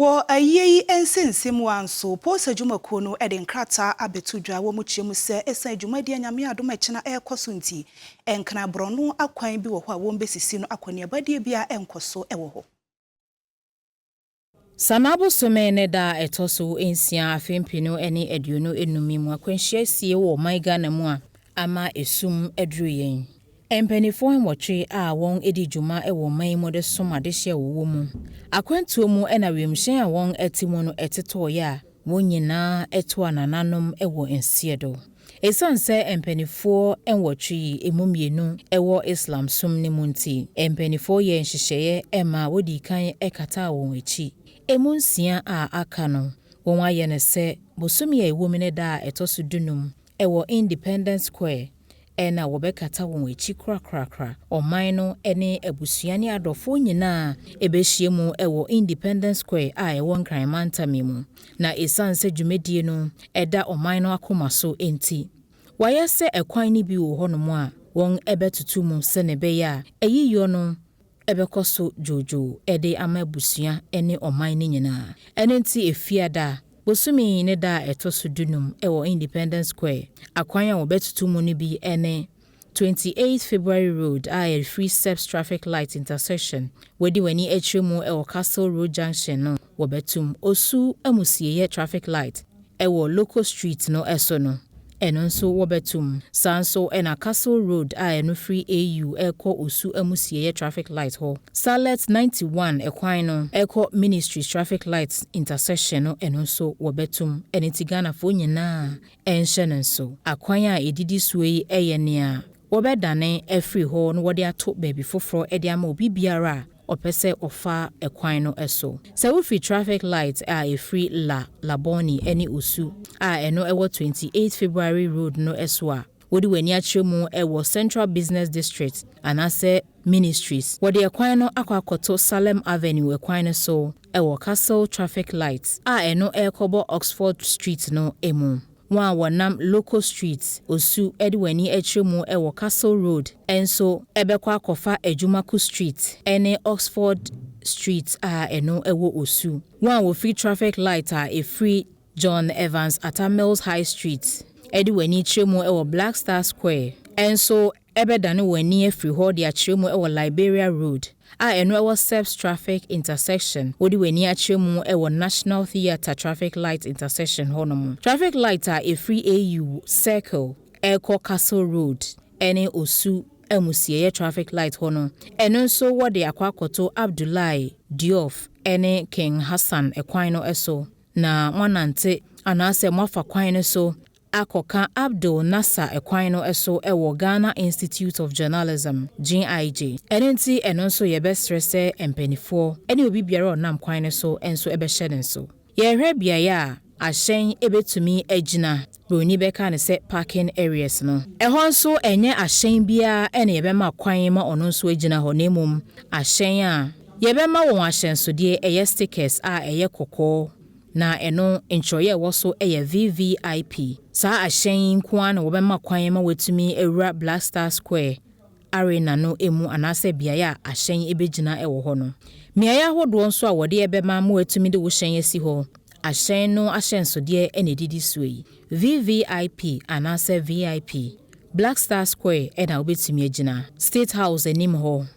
Wɔ ayie yi nsɛnsɛm mu a nso, POSA adwumakuo no de nkrataa abɛto dwa wɔ mu kyerɛ mu sɛ ɛsiane dwumadie Nyame adom ɛkyena ɛrekɔ so nti, Nkran borɔno akwan bi wɔ hɔ a wɔmbɛsisi no akɔneabadeɛ bi a ɛnkɔ so wɔ hɔ. Sanaa bosome ne da a ɛtɔ so 6, afe 2025 mu, akwanhyia sie wɔ ɔman Ghana mu a ama esum aduru yɛn. Mpanimfoɔ 8 a wɔn di dwuma wɔ ɔman mu de som adehyeɛ a wɔwɔ mu. Akwantuo mu na wiemhyɛn a wɔn te mu no tetɔeɛ a wɔn nyinaa to anananom wɔ nseɛ do. Ɛsiane sɛ mpanimfoɔ 8 yi emu 2 wɔ Islam som no mu nti, mpanimfoɔ yɛ nhyehyɛeɛ ma wɔdi kan kataa wɔn akyi. Emu 6 a aka no, wɔn ayɛ no sɛ bosome a ɛwɔ mu ne da a ɛtɔ so 15 wɔ Independence Square ɛna wɔbɛkata wɔn akyi korakorakora. Ɔman no ne abusua ne adɔfoɔ nyinaa ɛbɛhyia mu wɔ Independence Square a ɛwɔ Nkran mantam mu. Na ɛsiane sɛ dwumadie no ɛda ɔman no akoma so nti, wɔayɛ sɛ ɛkwan no bi wɔ hɔnom a wɔn ɛbɛtoto mu sɛne ɛbɛyɛ a ɛyiyɔ no ɛbɛkɔ so dwoodwoo ɛde ama abusua ne ɔman no nyinaa. Ɛno nti Efiada bosome ne da a ɛtɔ so 15 wɔ Independence Square, akwan a wɔbɛtoto mu no bi ne 28 February Road a ɛfiri Seps traffic light intersection wɔde w'ani akyerɛ mu wɔ Castle Road junction no, wɔbɛtum. Osu Amusieɛ traffic light ɛwɔ Local Street no ɛso no, ɛno nso wɔbɛtum. Saa nso ɛna Castle Road a ɛno firi AU ɛkɔ Osu Amusieɛ traffic light hɔ, Salet 91 ɛkwan no ɛkɔ Ministries traffic light intersection no, ɛno nso wɔbɛtum. Ɛno nti Ghanafoɔ nyinaa ɛnhyɛ no nso. Akwan a ɛdidi soɔ yi ɛyɛ nea wɔbɛdane afiri hɔ na wɔde ato baabi foforɔ de ama obi biara a ɔpɛ sɛ ɔfa ɛkwan no so. Sɛ wofiri traffic light a ɛfiri La Labone ne Osu a ɛno ɛwɔ 28 February Road no so a, wode w'ani akyerɛ mu ɛwɔ Central Business District anaasɛ Ministries, wɔde ɛkwan no akɔ akɔto Salem Avenue ɛkwan no so ɛwɔ Castle traffic light a ɛno ɛrekɔbɔ Oxford Street no mu. Wɔn a wɔnam Local Street, Osu de wɔn ani akyerɛ mu wɔ Castle Road nso bɛkɔ akɔfa Adwumako Street ne Oxford Street a ɛno wɔ Osu. Wɔn a wɔfiri traffic light a ɛfiri John Evans Atta Mills High Street de wɔn ani kyerɛ mu wɔ Black Star Square nso ɛbɛdane wɔn ani afiri hɔ de akyerɛ mu wɔ Liberia Road a ɛno ɛwɔ Seps traffic intersection, wode w'ani akyerɛ mu ɛwɔ National Theatre traffic light intersection hɔnom. Traffic light a ɛfiri AU Circle ɛrekɔ Castle Road ɛne Osu Amusieɛ traffic light hɔ no, ɛno nso wɔde akɔ akɔto Abdoulaye Diouf ɛne King Hassan ɛkwan no so, na moanante anaasɛ moafa kwan no so akɔka Abdul Nasser ɛkwan no so ɛwɔ Ghana Institute of Journalism, GIJ. Ɛno nti ɛno nso yɛbɛsrɛ sɛ mpanimfoɔ ɛne obi biara a ɔnam kwan no so nso ɛbɛhyɛ ne nso. Yɛhwɛ beaeɛ a ahyɛn ebɛtumi agyina, broni bɛka ne sɛ parking areas no, ɛhɔ nso ɛnyɛ ahyɛn biara ɛna yɛbɛma kwan ma ɔno nso agyina hɔ, na mmom ahyɛn a yɛbɛma wɔn ahyɛnsodeɛ ɛyɛ stickers a ɛyɛ kɔkɔɔ na ɛno ntwerɛeɛ a ɛwɔ so yɛ VVIP. Saa ahyɛn yi nko ara na wɔbɛma kwan ma wɔatumi awura Black Star Square arena no mu anaasɛ beaeɛ a ahyɛn bɛgyina wɔ hɔ no. Mmeaeɛ ahodoɔ nso a wɔde ɛbɛma ma wɔatumi de wo hyɛn asi hɔ, ahyɛn no ahyɛnsodeɛ na ɛdidi soɔ yi: VVIP anaasɛ VIP, Black Star Square ɛna wobɛtumi agyina, State House anim hɔ,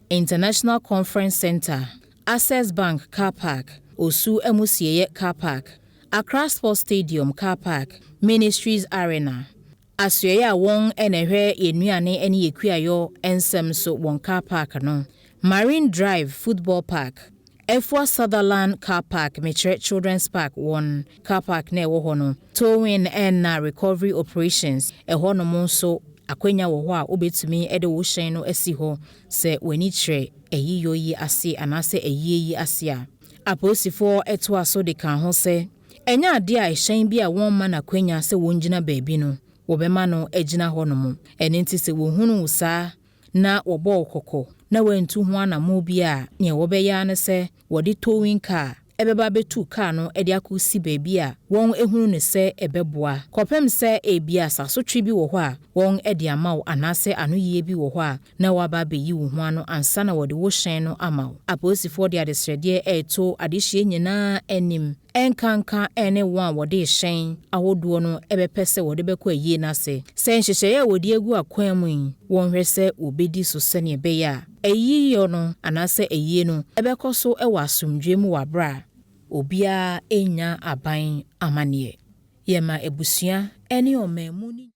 International Conference Center, Access Bank car park, Osu Amusieɛ car park, Accra Sports Stadium car park, Ministries Arena, asoɛeɛ a wɔn na ɛhwɛ yɛn nnuane ne yɛn kuayɔ nsɛm so wɔn car park no, Marine Drive Football Park, Efua Sutherland car park, mekyerɛ Children's Park wɔn car park na ɛwɔ hɔ no, Towing ɛna Recovery Operations ɛhɔnom nso akwanya wɔ hɔ a wobɛtumi de wo hyɛn no asi hɔ sɛ w'ani kyerɛ ɛyiyɔ yi ase anaasɛ ɛyie yi ase a. Apolisifoɔ ɛtoa so de ka ho sɛ ɛnyɛ adeɛ a ɛhyɛn bi a wɔmma n'akwanya sɛ wɔngyina baabi no wɔbɛma no agyina hɔnom. Ɛno nti sɛ wɔhunu saa na wɔbɔ wo kɔkɔ na wɔantu ho anammɔ bi a, nea wɔbɛyɛ ara ne sɛ wɔde towing car ɛbɛba abɛtu kaa no de akɔsi baabi a wɔn ehunu no sɛ ɛbɛboa kɔpem sɛ ebi asasotwe bi wɔ hɔ a wɔn de ama wo anaasɛ anoyie bi wɔ hɔ a na waba abɛyi wo ho ano ansa na wɔde wo hyɛn no ama wo. Apolisifoɔ de adesrɛdeɛ ɛreto adehyie nyinaa anim, ɛnkanka ɛne wɔn a wɔde hyɛn ahodoɔ no ɛbɛpɛ sɛ wɔde bɛkɔ ayie n'ase sɛ nhyehyɛeɛ a wɔde agu akwan mu yi, wɔnhwɛ sɛ wɔbɛdi so sɛnea ɛbɛyɛ a ɛyiyɔ no anaasɛ ayie no ɛbɛkɔ so ɛwɔ asomdwe mu wɔ abere a obiara nya aban amanneɛ. Yɛma abusua ne ɔman mu no.